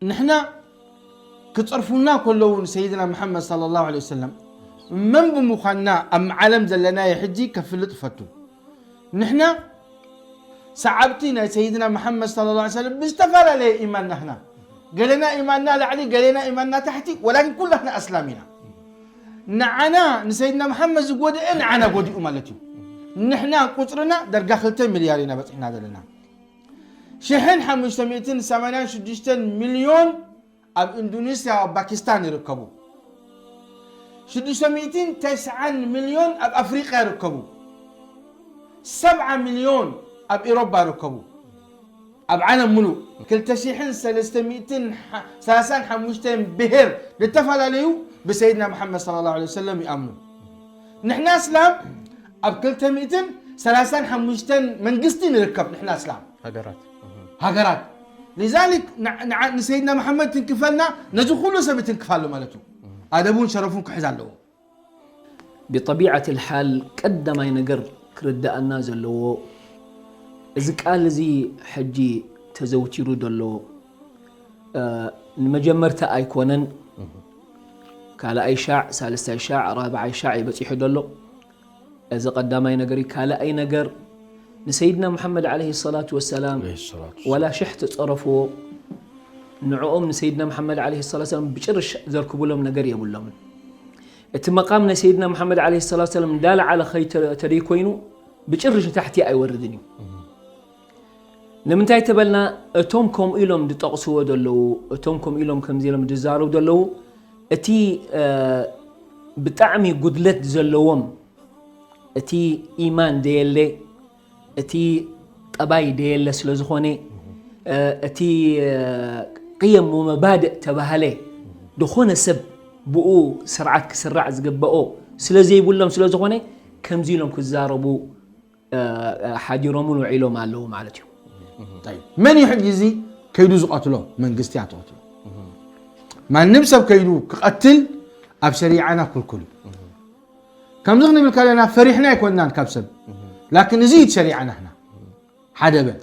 ንሕና ክጸርፉና ከለዉ ንሰይድና መሓመድ ሰለላሁ ዐለይሂ ወሰለም መን ብምዃንና ኣብ ዓለም ዘለናዮ ሕጂ ከፍልጥ እፈቱ። ንሕና ሰዓብቲ ናይ ሰይድና መሓመድ ሰለላሁ ዐለይሂ ወሰለም ብዝተፈላለየ ኢማንና ህና፣ ገሌና ኢማንና ላዕሊ፣ ገሌና ኢማንና ታሕቲ፣ ወላኪን ኩላህና ኣስላም ኢና። ንዓና ንሰይድና መሓመድ ዝጎደአ ንዓና ጎዲኡ ማለት እዩ። ንሕና ቁጽርና ደርጋ ክልተ ሚልያር ኢና በጺሕና ዘለና። ሽሕን ሓሙሽተ ሚእትን ሰማንያን ሽዱሽተን ሚልዮን ኣብ ኢንዶኔስያ ኣብ ፓኪስታን ይርከቡ። ሽዱሽተ ሚእትን ተስዓን ሚልዮን ኣብ ኣፍሪቃ ይርከቡ። ሰብዓ ሚልዮን ኣብ ኤሮፓ ይርከቡ። ኣብ ዓለም ሙሉእ ክልተ ሽሕን ሰለስተ ሚእትን ሰላሳን ሓሙሽተን ብሄር ዝተፈላለዩ ብሰይድና መሓመድ ሰለላሁ ዐለይሂ ወሰለም ይኣምኑ። ንሕና እስላም ኣብ ክልተ ሚእትን ሰላሳን ሓሙሽተን መንግስቲ ንርከብ። ንሕና እስላም ሃገራት ሃገራት። لذلك ንዓ- ንዓ- ንሰይድና መሓመድ ትንክፈልና ነዚ ኩሉ ሰብ ይትንክፋሉ ማለት እዩ። ኣደቡን ሸረፉን ክሕዝ ኣለዎ። ብጠቢዓት ልሓል ቀዳማይ ነገር ክርዳኣና ዘለዎ እዚ ቃል እዚ ሕጂ ተዘውቲሩ ዘሎ እ፣ ንመጀመርታ ኣይኮነን። ካልኣይ ሻዕ፣ ሳልሳይ ሻዕ፣ ራብዓይ ሻዕ እዩ በፂሑ ዘሎ። እዚ ቀዳማይ ነገር እዩ። ካልኣይ ነገር ንሰይድና ሙሓመድ ዓለይሂ ሰላቱ ወሰላም ዓለይሂ ሰላቱ ወላ ሽሕ ተፀረፍዎ ንዕኦም ንሰይድና ሙሓመድ ዓለይሂ ሰላቱ ወሰላም ብጭርሽ ዘርክቡሎም ነገር የብሎምን። እቲ መቃም ናይ ሰይድና ሙሓመድ ዓለይሂ ሰላቱ ወሰላም እንዳለዓለ ከይተደይ ኮይኑ ብጭርሽ ታሕቲ ኣይወርድን እዩ። ንምንታይ ተበልና እቶም ከምኡ ኢሎም ዝጠቕስዎ ዘለዉ እቶም ከምኡ ኢሎም ከምዚ ኢሎም ዝዛረቡ ዘለዉ እቲ እ፣ ብጣዕሚ ጉድለት ዘለዎም እቲ ኢማን ደየለ እቲ ጠባይ ደየለ ስለ ዝኾነ እ፣ እቲ እ፣ ቅየም ወመባድእ ተባህለ ዝኾነ ሰብ ብኡ ስርዓት ክስራዕ ዝግበኦ ስለ ዘይብሎም ስለ ዝኾነ ከምዚ ኢሎም ክዛረቡ እ፣ እ፣ ሓዲሮምን ውዒሎም ኣለዉ ማለት እዩ። طيب መን እዩ ሕጂ እዚ ከይዱ ዝቐትሎ? መንግስቲ እያ ትቐትሎ። ማንም ሰብ ከይዱ ክቐትል ኣብ ሸሪዓና ክልኩል እዩ። ከምዚ ክንብል ከለና ፈሪሕና ኣይኮንናን ካብ ሰብ ላኪን እዚ እዩ ሸሪዓና ህና ሓደ በል